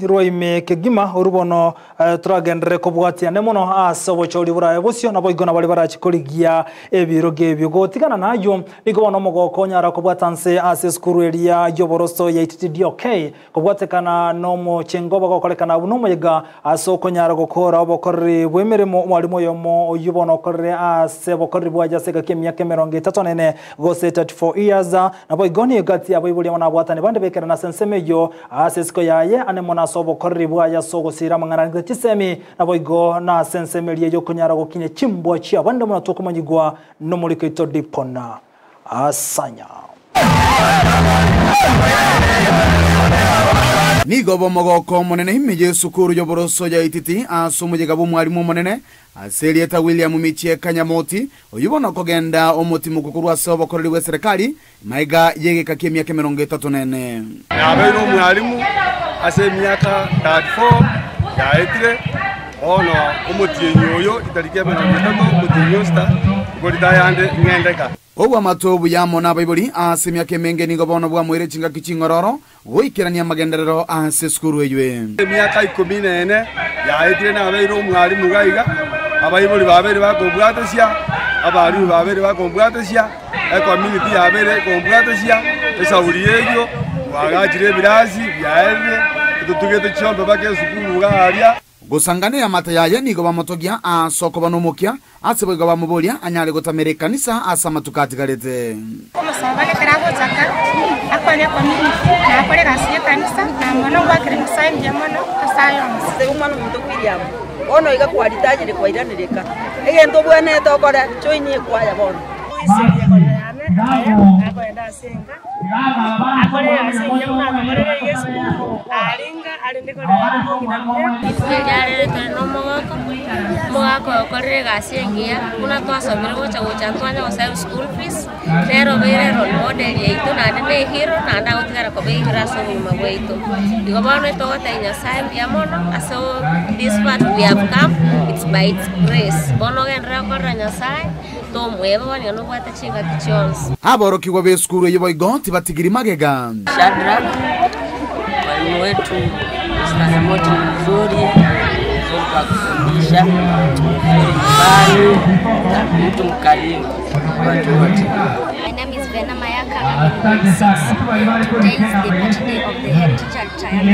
Rwa ime kegima, orwo bono toragenderere kobwatiane mono ase obochori borabe bosio, naboigo nabaria barache korigia ebirogo ebio. Gotigana nayio, nigo bono omogoko onyara kobwata nse ase esukuru eria y'oboroso ya ITTDOK, kobwatekana nomochengo bagokorekana buna omoyega ase okonyara gokora obokoreri bw'emeremo. Omwalimu oyomo oyio bono okorire ase obokoreri bwaye ase egaki emiaka 34 gose 34 years, naboigo nigo egati y'abaibori amo nabwatani bande bekerana ase ensemo eyio Ase isiko yaye ane mono ase obokoreri bwaye ase ogosiira amang'ana arenge chisemi, naboigo nase ensemo eria y'okonyara gokinya chimbwa chi'abande buna tokomanyigwa nomoriko oito Dipona Asanya. Nigo b'omogoko omonene ime y'esukuru y'oboroso ya Ititi ase omoyega bw'omwalimu omonene ase erieta William Michieka Nyamoti, oyio bono okogenda omotimoku korwa ase obokoreri bw'eserekari Magega y'egeka ki'emiaka 34. Nabeire omwalimu ase emiaka 34 yaetire, bono omotienyi oyo chitariki 30 omotienyi o sita nkorita ayande ng'endeka. Obwamato obuya amo nabaibori ase emiaka emenge nigo bono bwamoire chingaki ching'ororo goikerania amagenderero ase esukuru eywe. Emiaka ikomi na ene yaetire nabeire omwalimu iga iga, abaibori babeire bakombwatesia, abalimu babeire bakombwatesia, ecommunity yabeire ekombwatesia, esauri eyio, twagachire ebirasi biaerire, etotugete chiombe mpaka esukuru iga aria. Gosangana eamate yaye nigo bamotogia ase okoba nomokia, ase boigo bamoboria anyare gotamera ekanisa ase amatuko atigarete. Omosomba ekero agochaka, akonye community, na akore egasi y'ekanisa, na mono ngoakere Nyasae mbuya mono ase aya onsi. Ase Omwana-o-monto William, bono iga kwaritanyire kwairanire ka, egento obwenerete okore, join ekwaya bono. Oiserie igoro yane aya akoenda ase enka, akore egasi engiya buna akakorera iga esukuru, aringa arende korera omong'ina buya. Rituko riarero tore nomogoko, omogaka oyo okorire egasi engiya, buna twasomire gocha gocha ntwanye goserve school fees, nere obeire role model yaito naende na ehero naende agotigara koba ehero ase obogima bwaito. Igo bono togotebia Nyasaye mbuya mono ase this far we have come, it's by its grace. Bono ogenderere gokorera Nyasaye. Tomweba bono nobwate chingaki chionsi. Aborokigwa b'esukuru eye boigo tibatigiri magega. Shadrack, Mwalimu wetu Mr. Nyamoti ni mzuri, mzuri kwa kufundisha, mzuri nyumbani, mtu mkarimu kwa watu wote. My name is Vena Mayaka. I'm in grade 6. Today is the party day of the head teacher retirement.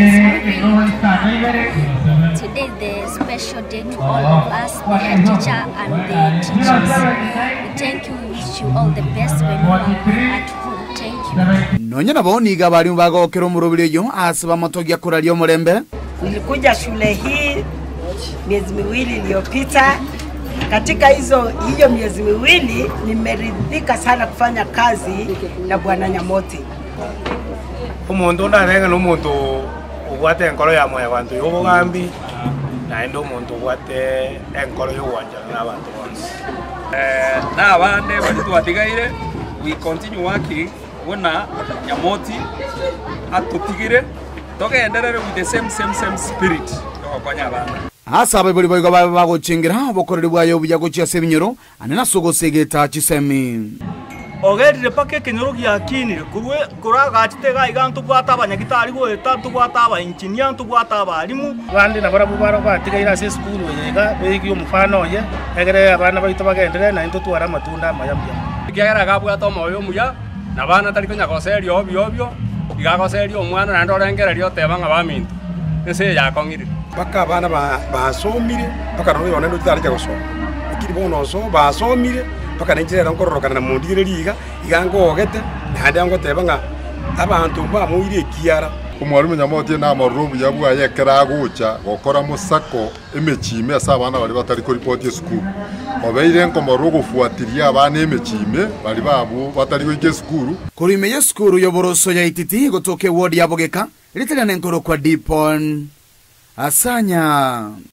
Today is the special day to all of us, the head teacher and the teachers. We thank you, we wish you all the best when you are at home. Thank you. Nonya nabo nigo abarimu bagokera omorobiri oyio ase bamotogia koraria omorembe. Nilikuja shule hii miezi miwili iliyopita. Katika hizo hiyo miezi miwili nimeridhika sana kufanya kazi na Bwana Nyamoti. Omonto onde arenge nomonto obwate enkoro ya mwanyabanto y'obogambi, naende omonto obwate enkoro y'ogwanchana nabanto bonsi. Na abande baria twatigaire, we continue working buna Nyamoti atotigire, togenderere with the same same same spirit yogokonya abana. Ase abaibori boigo babe bagochengera obokoreri bwaye obuya gochia ase ebinyoro, ane nase ogosegeta chisemi. Ogerire mpaka ekenyoro giakinire, korwa korwa agachete iga iga ntobwate abanyagitari goeta, ntobwate abaengineer, ntobwate abalimu. Abande nabarabwo barabwo batigaire ase esukuru eye iga, beigie omofano oye, egere abana baito bagenderere, naintwe totware amatunda amaya mbuya. Ekiagera iga abwate omoyo omuya, na bana tari konya goseria obio obio, iga agoseria omwana naende orengereria oteba ng'a baminto, ense eye yakong'irire. Mpaka abana basomire, mpaka nonya oyo onde otarenge gosoma, lakini bono oso basomire, mpaka nainche rero nkororokana na mondigereria iga, iga ngogete, naende ngoteba ng'a abanto mbamoire ekiara. Omwalimu Nyamotie namorore obuya bwaye ekero agocha gokora mosako emechie ime ase abana baria batari koripoti esukuru. Obeire nkomorora ogofuatiria abana emechie ime baria babwo batari goika esukuru. Korwa ime y'esukuru y'oboroso ya Ititi gotoka ewodi ya Bogeka, ritari ane nkorokwa Dipon Asanya.